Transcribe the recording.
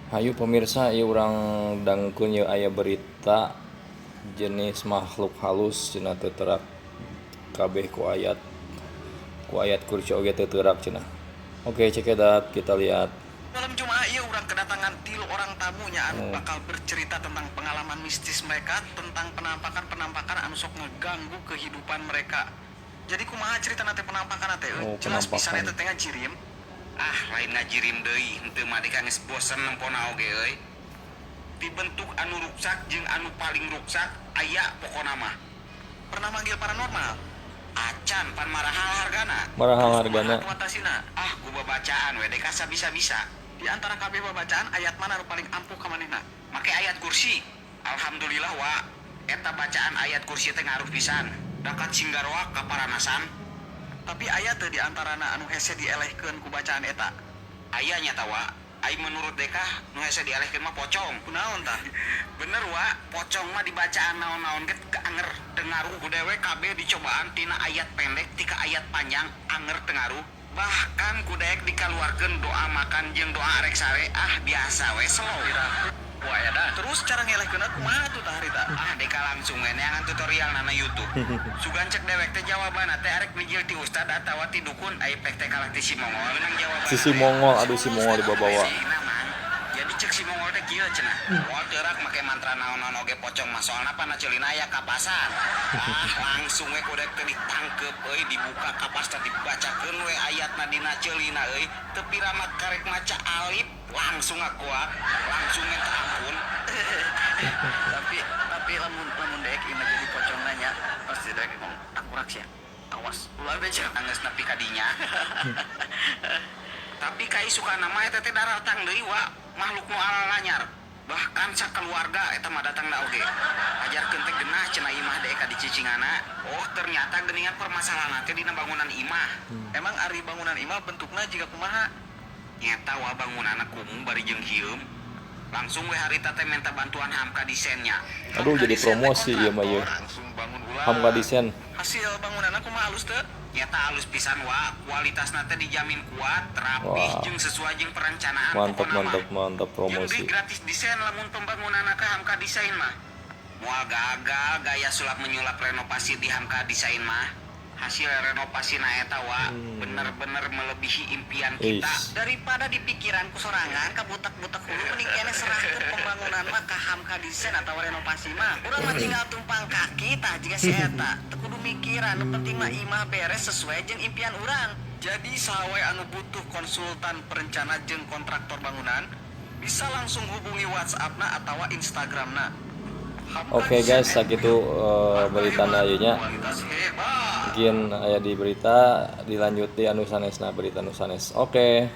Hayu pemirsa, ieu urang dangukeun, ieu aya berita jenis makhluk halus cenah teu terak kabeh ku ayat kursi oge teu teurak cenah. Oke, cekedat, kita lihat. Malam Jumat ieu urang kedatangan tilu orang tamunya anu bakal bercerita tentang pengalaman mistis mereka, tentang penampakan-penampakan anu sok ngeganggu kehidupan mereka. Jadi kumaha cerita teh penampakan teh? Oh, Jelas pisan penampakan. Eta teh ngajirim. Ah, lain ngajirim deui, henteu mah deka geus bosen nempona oge euy. Dibentuk anu ruksak jeung anu paling ruksak aya pokona mah. Pernah manggil paranormal? Acan, pan marahal hargana. Marahal Terus hargana. kumaha tuh? Ah, ku babacaan we deka sabisa-bisa. Di antara kabeh babacaan, ayat mana anu paling ampuh ka manehna? Make ayat kursi. Alhamdulillah, wa, eta bacaan ayat kursi teh ngaruh pisan. Dakat singgaroa kaparanasan. Tapi aya teu di antarana anu hese dielehkeun ku bacaan eta? Aya nyata, wa. Ai menurut deka nu hese dielehkeun mah pocong. Kunaon tah? Bener, wa, pocong mah dibacaan naon-naon ge ke anger teu ngaruh. Ku dewek kabeh dicobaan tina ayat pendek tika ayat panjang, anger teu ngaruh. Bahkan ku dewek dikaluarkeun doa makan jeung doa arek sare, ah biasa we, slow. Wah, edan. Terus cara ngelehkeunna kumaha tuh tah harita? Ah, deka langsung we neangan tutorial nana YouTube. Sugan cek dewek teh jawabanna teh arek mijil ti ustad atawa ti dukun, ai pek teh kalah ti si Mongol menang jawaban. Si si Mongol, aduh, si Mongol dibawa-bawa. Nah, Mang. Jadi cek si Mongol teh kieu cenah. Moal teurak make mantra naon-naon oge pocong mah, soalna pana ceulina aya kapasan. Ah, langsung we ku dewek teh ditangkep euy, dibuka kapas teh, dibacakeun we ayatna dina ceulina euy. Teu pira mah karek maca alif langsung ngakuat, langsung minta ampun. Tapi lamun lamun dek ieu mah jadi pocong nanya, pasti dek ngomong tangkurak sia. Awas, ulah beja. Anggeus nepi ka dinya. Tapi kaisukan mah eta teh daratang deui, wa, makhluk nu alanyar. Bahkan sakeluarga eta mah datang da oge. Ajarkeun teh genah cenah imah dek ka dicicingana. Oh, ternyata geuningan permasalahan teh dina bangunan imah. Emang ari bangunan imah bentukna jiga kumaha? Nyeta, wa, bangunanna kumuh bari jeung hieum. Langsung we harita teh minta bantuan Hamka Desainnya. Aduh, jadi promosi ieu mah ieu. Langsung bangun ulang. Hamka Desain. Hasil bangunanna kumaha, halus teu? Nyata alus pisan, wa, kualitasna teh dijamin kuat, rapih jeung sesuai jeung perencanaan Mantap, pokona mah. mantap, mantap Jeung deui promosi. Gratis desain lamun pembangunanna ke Hamka Desain mah. Moal gagal gaya sulap menyulap renovasi di Hamka Desain mah. Hasil renovasi na eta, wa, bener-bener melebihi impian kita. Is. Daripada dipikiran ku sorangan ka butak-butak hulu, mending keneh serahkeun pembangunan mah ka Hamka Desain atau renovasi mah. Urang mah tinggal tumpang kaki tah jiga si eta. Teu kudu mikiran, nu penting mah imah beres sesuai jeung impian urang. Jadi saha wae anu butuh konsultan perencana jeung kontraktor bangunan bisa langsung hubungi WhatsApp-na atau Instagram-na. Hamka Oke guys, Desain sakitu beritana ieu nya. Kualitas hebat. Mungkin aya di berita dilanjut di anu sanesna, berita anu sanes. Oke.